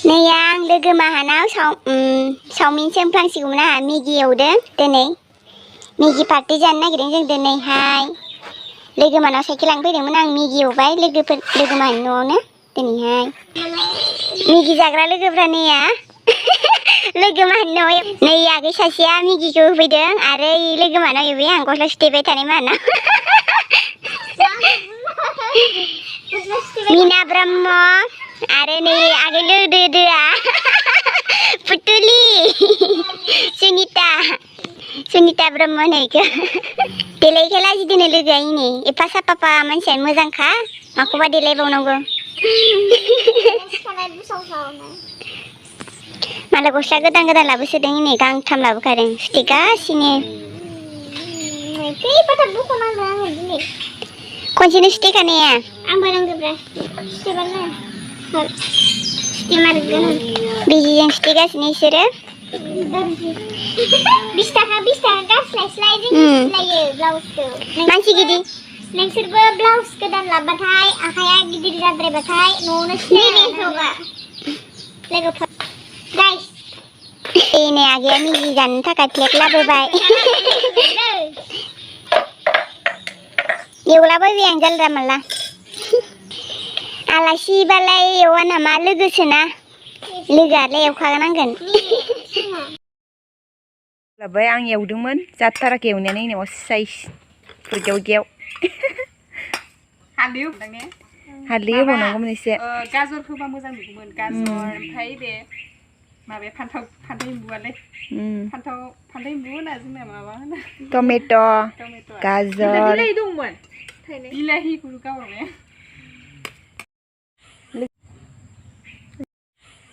नै आं लोगो माहानाव चावमिन सोमफ्लांसिगौमोन आंहा मेगि एवदों दिनै मेगि पार्टि जानो नागिरदों जों दिनैहाय लोगो मानाव साइकेल लांफैदोंमोन आं मेगि एवबाय लोगो माहानि न'आवनो दिनैहाय मेगि जाग्रा लोगोफ्रा नैया लोगो माहानि न'आव नै आगै सासेया मेगिखौ होफैदों आरो लोगो मानाव एवबाय आं गस्ला सुथेबाय थानाय मानाव मीना ब्रह्म आरो नै आगै लोदोआ पुतुलि सुनिता ब्रह्म होननायखौ देलायखौ लाजिदोनो लोगोआ इनै एफा साफा मानसियानो मोजांखा माखौबा देलायबावनांगौ मालाय गस्ला गोदान लाबोसोदों इनै गांथाम लाबोखादों सुथेगासिनो खनसेनो सुथेखानाया आंबो रोंजोब्रा सुथेबानो सुथेमारगोन बिजिजों सुथेगासिनो इसोरो 20 थाखा गारस्लायस्लाय जों सुथेलायो ब्लाउसखौ मानसि गिदिर नोंसोरबो ब्लाउस गोदान लाबबाथाय आखाया गिदिर जाद्रायबाथाय न'आवनो सुथेबा लोगोफोर गाइस नै आगैया मेगि जानो थाखाय प्लेट लाबोबाय एवलाबायबाय आं जानला मानला आलासिबालाय एवा नामा लोगोसोना लोगोआलाय एवखानांगोन लाबाय आं एवदोंमोन जाथाराखै एवनायानो इनाव साइज फुरगेव हालदै होबांने हालदै होबावनांगौमोन एसे गाजर होबा मोजां नुगौमोन गाजर ओमफ्राय बे माबाया फान्थाव एम्बुआलाय फान्थाव एम्बु होना जोंना माबा होना टमेट' गाजर बिलाहि दंमोन बिलाहिखौ गावबाय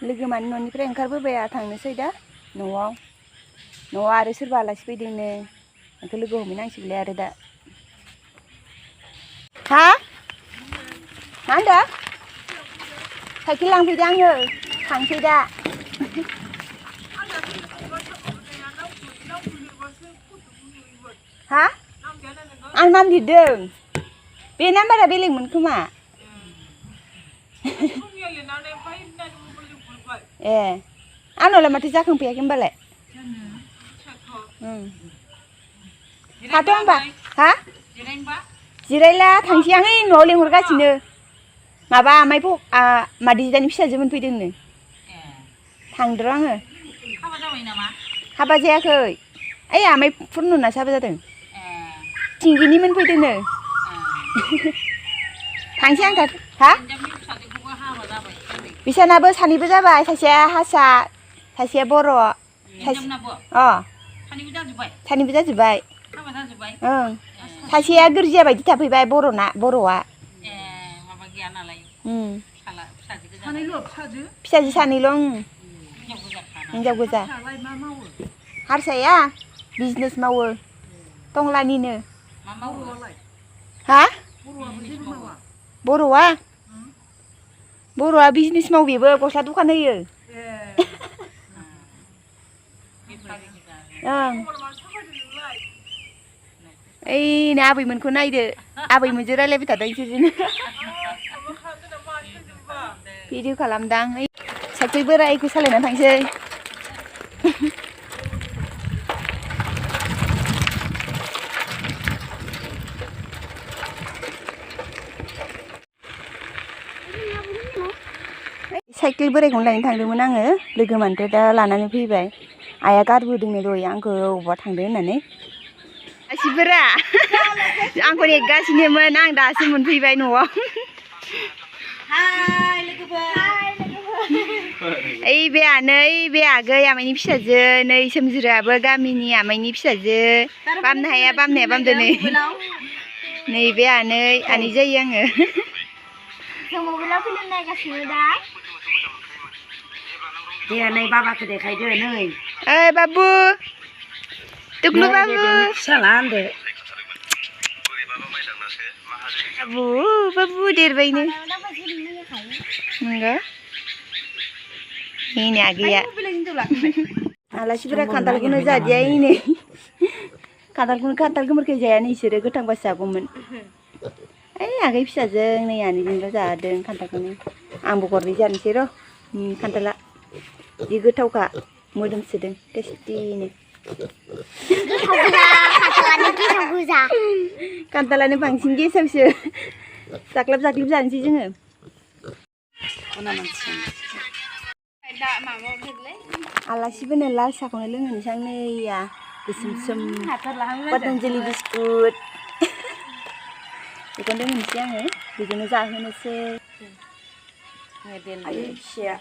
लोगो मानि न'निफ्राय ओंखारबोबाय थांनोसै दा न'आव आरो सोरबा आलासि फैदोंनो बेखौ लोगो हमहैनांसिगोनलै आरो दा हा मा होनदों साइकेल लांफैदो आङो थांसै दा हा आं नाम लिरदों बे नाम्बारा बेलेगमोन खोमा ए आंनावलाय माथो जाखांफैयाखै होनबालाय थाथ' होनबा हा जिरायला थांसै आं न'आव लेंहरगासिनो माबा मादैजानि फिसाजो मोनफैदोंनो थांदोर' आङो हाबा जायाखै ओइ आमाइ फुर्ननासो हाबा जादों थिंगिनि मोनफैदोंनो थांसै आं हा बिसानाबो सानैबो जाबाय सासेया हारसा सासेया बर' सानैबो जाजोब्बाय ओं सासेया गोरजिया बायदि थाफैबाय बर'आ फिसाजो सानैल' हिनजाव गोजा हारसाया बिजनेस मावो टंलानिनो हा बर'आ बिजनेस मावो बेबो गस्ला दखान होयो ओं ओइनो आबैमोनखौ नायदो आबैमोनजों रायज्लायबाय थादों इसोरजोंनो भिडिअ खालामदां साइकेल बोरायखौ सालायनानै थांसै साइकेल बोरायखौनो लायनो थांदोंमोन आङो लोगो मानिफ्राय दा लानानै फैबाय आइया गारबोदोंनो दहाय आंखौ अबावबा थांदों होननानै गासिबोरा आंखौ नेगासिनोमोन आं दासो मोनफैबाय न'आव ओइ बे आगै आमाइनि फिसाजो नै सोमजिराबो गामिनि आमाइनि फिसाजो बामनो हाया बामनाया बामदो नै बे आनै जायो आङो जों मबाइलाव फिल्म नायगासिनो दा दे नै बाबाखौ देखायदो नै ओइ बाबु टुक्लु बाबु फिसाला होनदो बाबु देरबायनो नंगौ ini आगैया आलासिफोरा खान्थालखौनो जादिया इनै खान्थाल गोमोरखौ जायानो इसोरो गोथांबासो जागौमोन ओइ आगै फिसाजों नै आनैजोंल' जादों खान्थालखौनो आंबो गरनै जानोसै र' खान्थाला जि गोथावखा मोदोमसोदों टेस्टिनो खान्थालानो गेसाव गोजा खान्थालानो बांसिन गेसावसो जाख्लाब जाख्लिब जानोसै जोङो दा माबा होदोलै आलासिफोरनो लाल साखौनो लोंहोनोसै आं नैया गोसोम सोम पतंजलि बिस्कुट बेखौनो लोंहोनोसै आङो बेजोंनो जाहोनोसै फिसाया